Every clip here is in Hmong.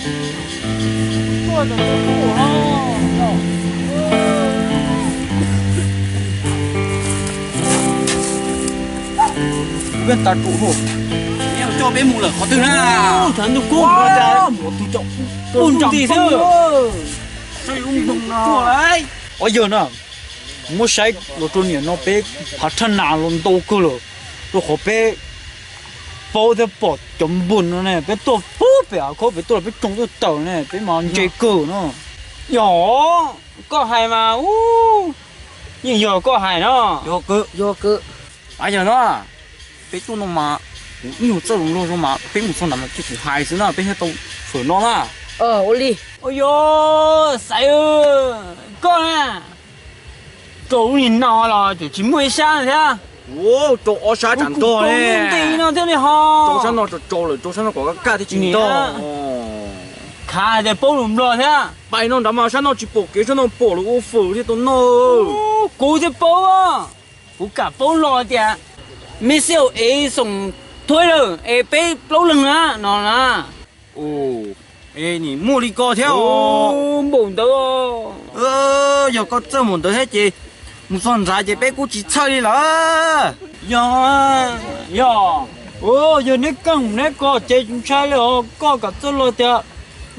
Peb tas ruam, coj peb mus lawm qhov twg na? Ub, thav ntuj kub, mus tus tsom pum nram ti xwb. Os yog na, muab saib los rau niam no peb phav thaj nas los ntau kawg lawm, rau qhov peb paub thiab pom cov npus no ne, peb tuaj pub pem av khaub pem tuaj los peb tsoo tuaj tawm ne, peb mas ntse kawg no. Yog koj hais mas, ub, yeej yog koj hais no. Yog kawg, yog kawg. Yog no, peb tuaj no mas kuv ib nyuag txawj hluas nraug mas peb mus txog ntawd mas cia kuv hais xwb na, peb thiaj tau sawv no na. Ua li. Ua yog Xaiv, koj na, rau lub niag no los tseem tsis muaj ib sab thiab. Rau ob sab tsam ntog ne. Nti no thiab li ho. Rau sab no rau lawm, rau sab no kom kaj kaj thiab tsis ntog. Khav hais tias paub lus Nplog thiab. Pais no nrad mas sab no tsis pom kev, sab no pom lawv ua fawm thiaj tau noj. Kuv thiaj paub, kuv kam paub los tias meb xib au ev xoom thuaib lawm es peb plaub leeg na no na. Nim muaj li ko thiab os. Npaum ntawd. Yog koj txawj npaum ntawd thiab ces mus txog ntxav ces peb kuj tsis txhawj li lawm. Yog, yog, yog neb keej neb ko ces tsis ntshai li os, koj kam txawj los tias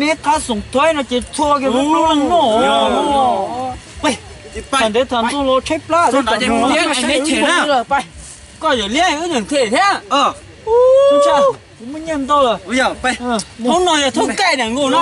neb qab xoom thuaib no ces txhua kiag peb plaub leeg noj. Tham ntev tham ntxaug los tshaib plab. Koj yawm liab wb nyeem them thiab. Kuv muaj nyiaj ntau lawm. Thaum no yog thaum kaij niam nkaus no.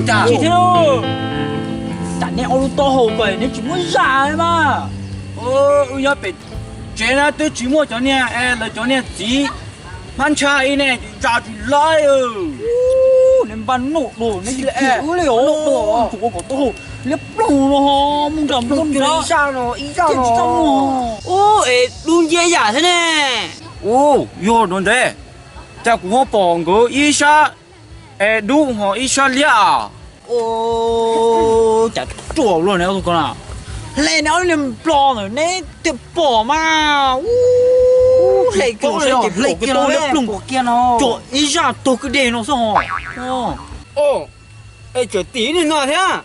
Tsis thiab, tsam neb ob lub taub hau ko neb tsis muab zam mas. Wb nyob pem tsev na twb tsis muaj cov niag, lawv cov niag txiv hmab ntsha ib ne zam tsis laib. Neb npaj noj dua neb tsis khiav wb li os. Tus ua kom taub hau liab ploog no ho mus nram nplooj nrad. Ub, es dub nciab yam thiab ne. Ub, yog no ntev, cas kuv ho pom nkawd ib sab es dub ho ib sab liab. Cas ruam luaj ne, hle ne ob niag nplog ntawd neb thiaj pom mas. Hle kiag saib ces pom kiag tau liab ploog, tsuas ib zaj tuag kwj deg no xwb ho. Es tseem tim no thiab.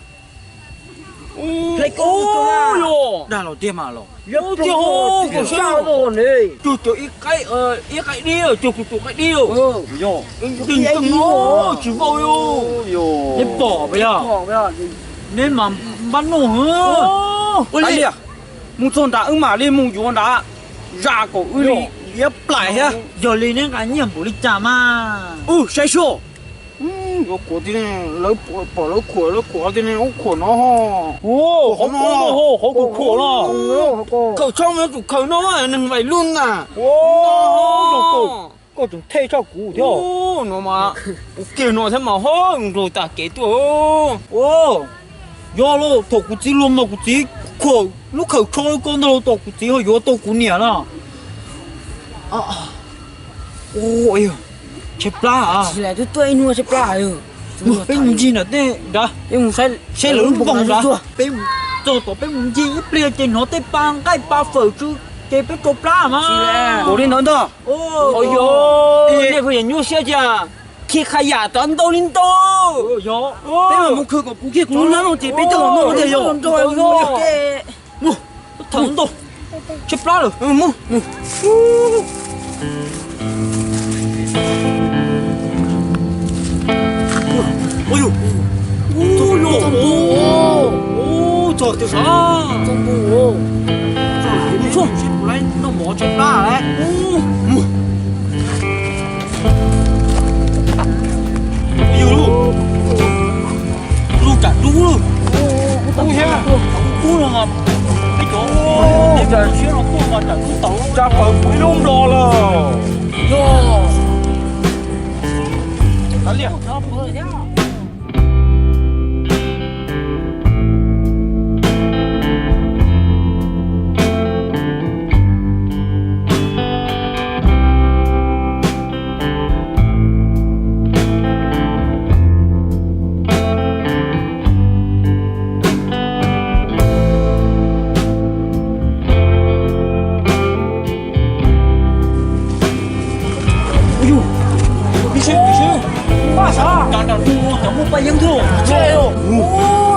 Dag los tiag mas los. Cuag cov ib qaib dib, cuag kuv tus qaib dib. Tsis vau. Neb pom yog, neb mas npaj noj. Mus txog nrad wb mam li mus yuav nrad, zam kom wb li liab plaim thiab. Yog li neb nqa nyiaj npaum li cas mas? Wb saib sua. Yuav khuam tiag, lawv pom lawv khuam, lawv khuam tiag ne, ub khuam no ho. Qhov khuam no, qhov khuam khuam no. Khaws tshoob yuav tsum khaws no, neeg vais lub na. Koj tseem thej tshaj kuv thiab. No mas, ua kiag no thiab mas ho nraug tag kev tuaj. Yog los thaum kuv txiv luag mas kuv txiv khuam lub khaws tsho ko ntag los tom kuv txiv ho yuav tau kuv niam na. Tshaib plab. Peb mus ncig nram tej nrad, saib lawv lub npoos nrad. Peb txog tom peb mus ncig ib pliag ces hnov tej pa nqaij pa fawm tsw ces peb tsau plab mas. Ua li ntawd ntag. Nej pheej nyuaj siab cia, khi qha yam tod ntau li ntau. Peb mus khwv kom puv kiag kuv lub hnab no ces peb coj los noj thiaj yog. Mus, thaum ntau, tshaib plab lawm. Txog twg sav? Noj mov tshaib plab lawm. Yog lub, lub tsam dub lawm. Kub no mas, peb cov siab no tuaj mas tsam kub tau, tsam pawg kuv ib lub nplog lawm. Yog.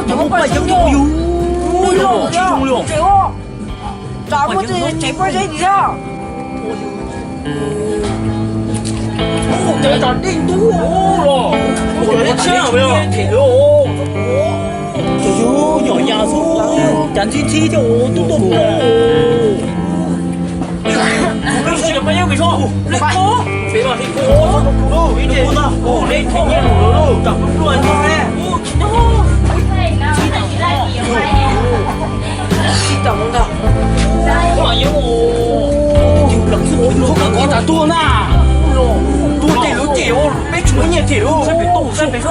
Cov paj yeeb, ua yus, tsis zoo li os. Tsam muaj tej tsev pob zeb ntxiv thiab. Cov tsov dej ntub los, cov tshiab los. Cov yus nyom ya xwb, cas ntxhib ntxhib thiab ua tub tuaj tuaj. Koj tsam tuag na, tuag ces lawv cem, peb tsis muaj nyiaj them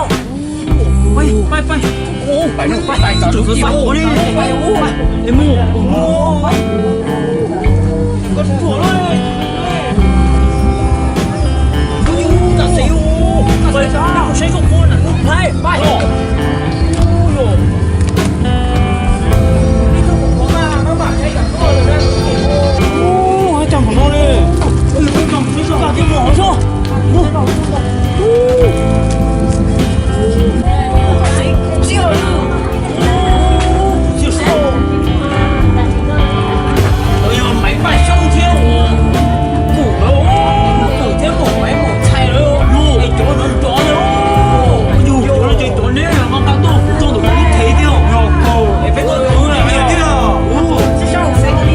lawm. Yog maiv Paj Xyoob thiab Kuv lawv, Kuv thiab Kuv maiv mus txhais lawv, es cov no nrov lawm. Yog cov no ces cov neb nqa tuaj kuv tso ntawm kuv lub thev thiab. Es peb tuaj tus na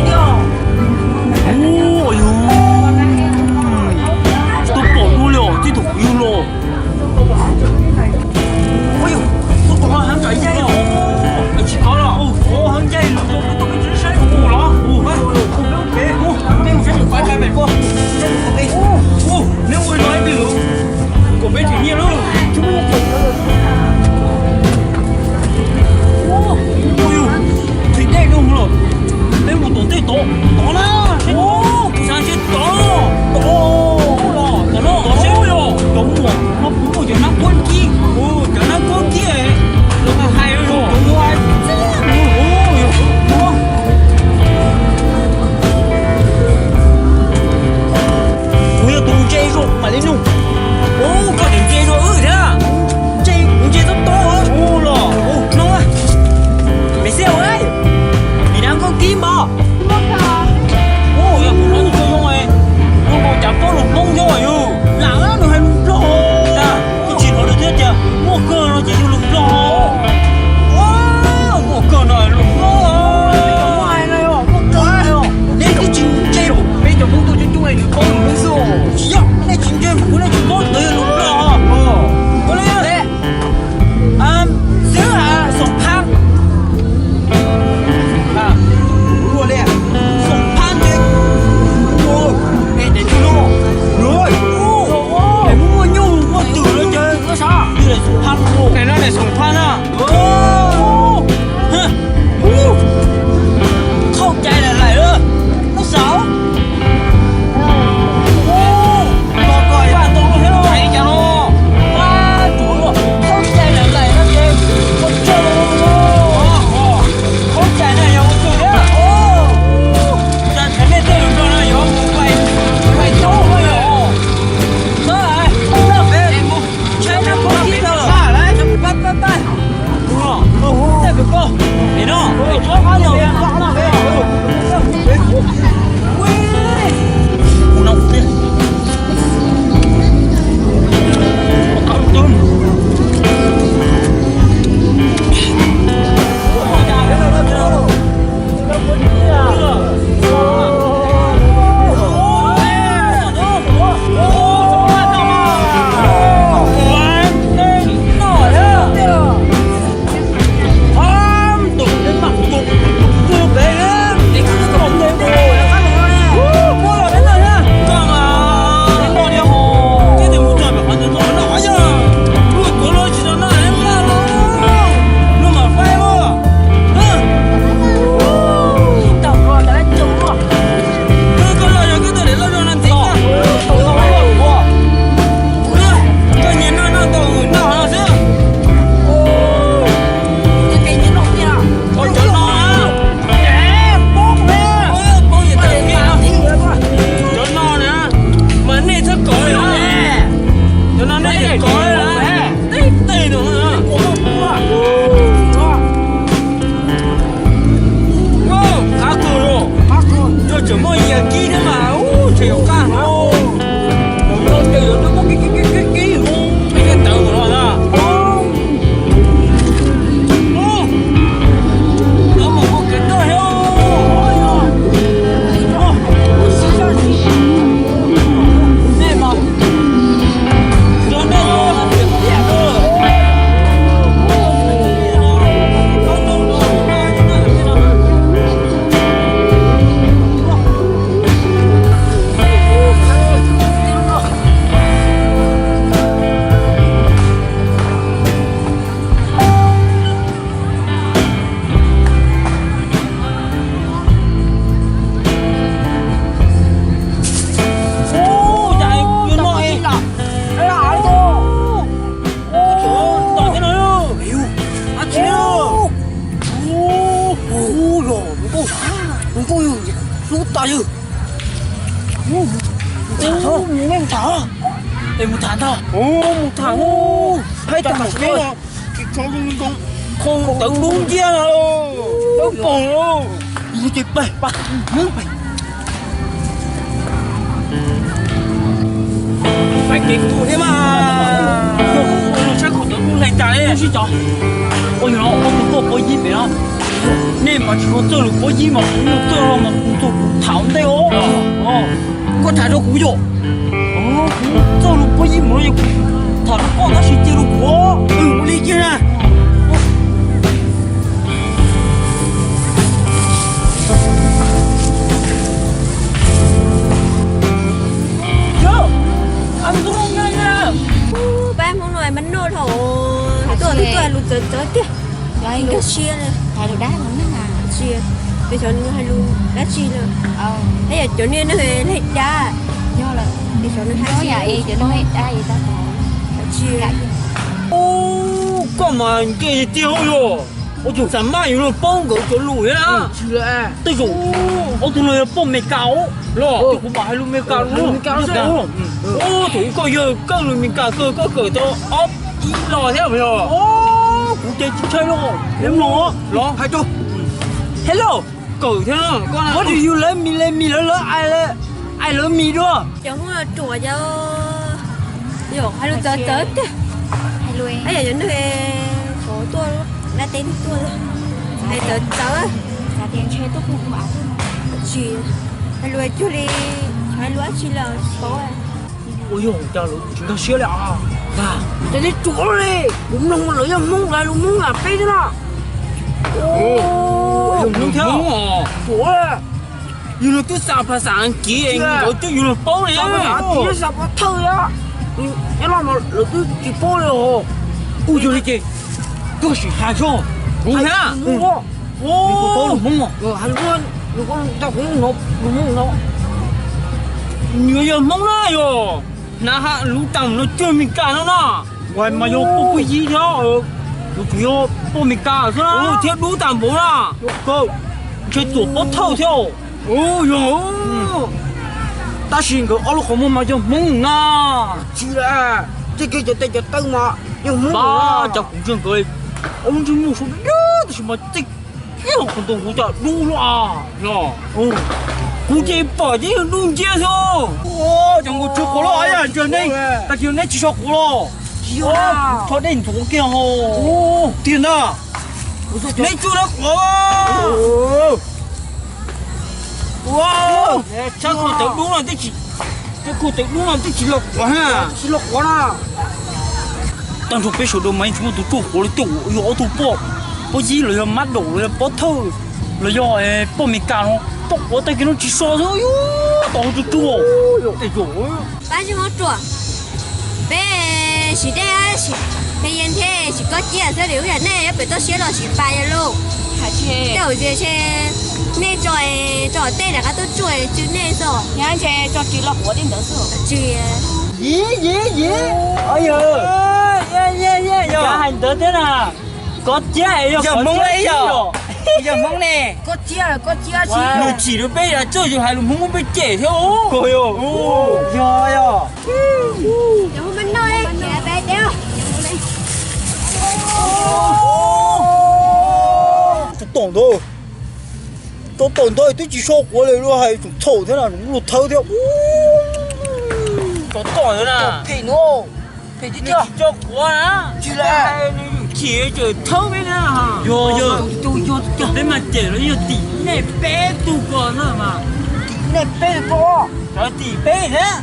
thiab. Ua yus, tsis tau pom dua li os, tib tug kuv yug los. Ua yus, tuaj tom heev tsam yaig os. Tsis kov los, heev yaig los, tuaj peb tsis saib ua los. Peb mus saib tus pais pais pem ko. Neb ua no ib pliag lawm, kom peb them nyiaj lauj. Ua yus, txiv dej no los, peb mus tom ntej tod, tod na, saib tod, tod, tod, tod los, tod seb, tod muaj, no puas muaj cov nab kuab kib, cov nab kuab kib, los hais los, cov muaj, kuv yog tus ntse zog mam li nug. Ub, koj tseem ntse zog wb thiab. Ntse, kuv ntse tob tob los. Ub, no, me xia, vim nab kuab kib mas. Ub, yog kuv hnov tus zoo zoo, zoo nkaus cas paub lus Hmoob thiab yus. Lam nws hais lus Nplog. Twb tsis hnov lus thiab tias muaj kawg no ces yog lus Nplog. Muaj kawg no lus Hmoob. Neb twb tsis ntse, peb cov Hmoob tuaj coob coob es nws paub lus Hmoob xwb. Tsis yog, nej tsis ntse, kuv nej tsis paub ntawd yog lus Nplog. Ua li, xwb hais Xoom Phab. Xoom Phab ntse. Es tes tsis no, es muaj muaj nyuj muaj twm lawm ces, es no tes Xoom Phab na. Qhauj cai lawm lawm, neb saib. Los koj ib pab tau lub thiab hais li cas no. Pab tsuav luaj, qhauj cai lawm lawm no ces ua tsaug. Qhauj cai na yog ua tsaug thiab. Cas nej tej lus nplog no yuav mus pais, pais tau lawm. Txhob hais, txhob peb, tsheb nab kuab kib tau lawm. Pab, pab, pab. Mus tham, mus tham ntag. Mus tham ntag. Haib tag mus peb, tawv dub nciab no, dawb paug. Ces pab, pab, pab kev kuv thiab mas. Saib kuv tawv dub hle cas li. Sib cov, ua yog no ua tus tuaj pob yib pem no. Nej mas tsis txawj lus pob yib mas kuv txawj los mas kuv txawj kuv tham ntej os. Koj tham rau kuv yom. Kuv txawj lus pob yib mus no yog kuv tham rau koj tab sis cia rau kuv. Ua li kiag na. Pab Hmoob no mas noj dhau, tuaj twb tuaj lus txawv txawv tiag. Nkag siab li. Tsis, peb xyov nws hais lus dab tsi lawm. Ib yam cov niag neeg leg dab. Peb xyov nws hais tsis. Ub, koj mas nkees tiag yog. Ua tsoom xam maj yuav luag paub nkawd cov lus thiab na. Tej zaum ob tug no yog poj Meskas los kuv mam hais lus Meskas lus. Thaum koj yawg kawg lus Meskas kawg koj kawm tau ob ib lo thiab yog. Kuv ces tsis ntshai los. Los hais rau. Hello. Kawm thiab. What do you love me, love me, love love, I love, I love me dua. Cov Hmoob ruam yom, hais lus txawv txawv tiag. Ib yam cov neeg tuaj dab teb tuaj, hais txawv txawv. Tsis hais lus cuag li, hais lus dab tsi los tsis paub. Ua yog cas lawv tsis nkag siab li as? Ces nej ruam li, kuv mloog lawv yog Hmoob, lawv lus Hmoob lam peb thiab na. Yog Hmoob thiab. Ruam. Yus los twb xav phas xas Askiv, nkawd twb yus los paub li. Xav phas xas Askiv, xav pov thawj thiab. Nyob no mas lawv twb tsis paub li os. Ua yog li ces koj sim hais tso. Kuv thiab. Nws paub lus Hmoob os. Hais lus, nws kuv tau kuv lus Hmoob no. Nws yog Hmoob na yog. Hnav ha lub tas mus no cuag Meskas no na. Mas yog poj pub yib thiab, kuv tsuas yog poj Meskas xwb na thiab dub tas npaum na. Ntshe tuam pov thawj thiab. Yog, tab sis nkawd ob lub qhov muag mas yog Hmoob na. Tsis, tej kev cov tes cov taw mas yog Hmoob na. Cas kuv ntsia nkawd ob lub ntsej muag sov dab tab sis mas tej kiag qhov ntoo kuv cas dub luaj. Kuv ces pom ces yog dub nciab xwb. Cov nkaus tsw quav los, tag kis neb tsis so quav los? Tso dej ntxuav kiag ho. Tiag ntag. Neb tsuj dab quav. Sab khuj tawv dub no twb tsis, sab khuj tawv dub no twb tsis los quav na. Tag nrho peb sawv daws mas yeej tsis muaj tus tsuj quav li, tej uas yog ob tug poj, poj yib los yog mab daum los yog pov thawj los yog poj Meskas no, tsuj quav tag kis no tsis so xwb, tom tsuj tsuj. Pab tsis muab ruam, peb sim dej, peb yeej thiab sim kob ciab xwb li, ib yam nej yuav pem toj siab los sim pas yog lauj. Tej zaum nej tso, tso tej rov qab tuaj tsuj tsw nej xwb. Ntshe tso tsw los quav tej ntawd xwb. Tsis, yog hais ntawd thiab na, kob ciab es yog Hmoob ne, yog Hmoob ne. Nws tsim rau peb yam txawj yus hais lus Hmoob muab peb cem thiab. Yog, yog. Tom ntawd, tom tom ntawd twb tsis so quav li, luag hais txhaum thiab na, luag thawb thiab. Tom tom ntawd na. Phem nuav, phem tiag tiag. Tsis tso quav na. Tsis li. Nws yum chim tseem thawb peb na. Yog, yog. Peb mas cem los yog tim nej peb tug ko na mas. Tim nej peb tug ko. Cov tim peb thiab.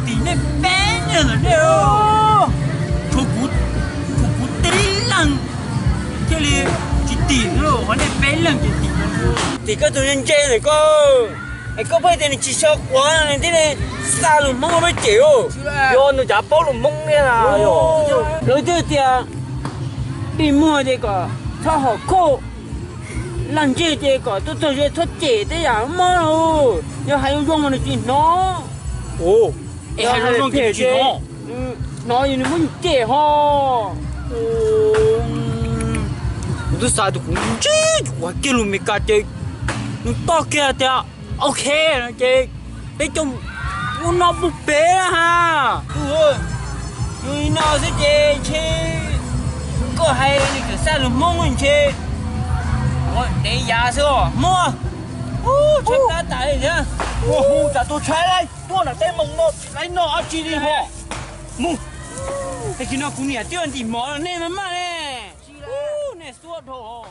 Tim nej peb niag ntawm nej. Tshuav kuv, tshuav kuv tib leeg thiaj li tsis tim, qhov nej peb leeg ces tim. Tim koj tus ntse ntse ntawm koj, es koj pheej tias nws tsis so quav no nws thiaj li xa lus Hmoob ua peb cem. Yog nws cas paub lus Hmoob thiab na. Lawv twb tias pij muag ces kom txhob hom khauj, lag ntseg ces kom tuaj txog ze txhob cem tej yam mob. Yog hais zoo zoo mas nws tsis hnov. Es hais zoo zoo ces nws tsis hnov. Hnov nws muab yus cem ho. Kuv twb xav tias kuv ntsib kuv hais kiag lus Meskas ces nws toj kiag tias Ok, ces peb coj mus ua noj mus pem na ha. Tus, yog li no xwb ces ntshe koj hais nws txawm xaj lus Hmoob ntshe ua dev yav xwb os Hmoob. Ub, tshaib plab tas li thiab. Ua hu tsam tus tshaib lawm tuaj nram teb moos no tsis laib noj dab tsi li ho. Mus, tag kis no kuv niam twb ntim mov nej maj maj ne. Ub, nej xuab dhau.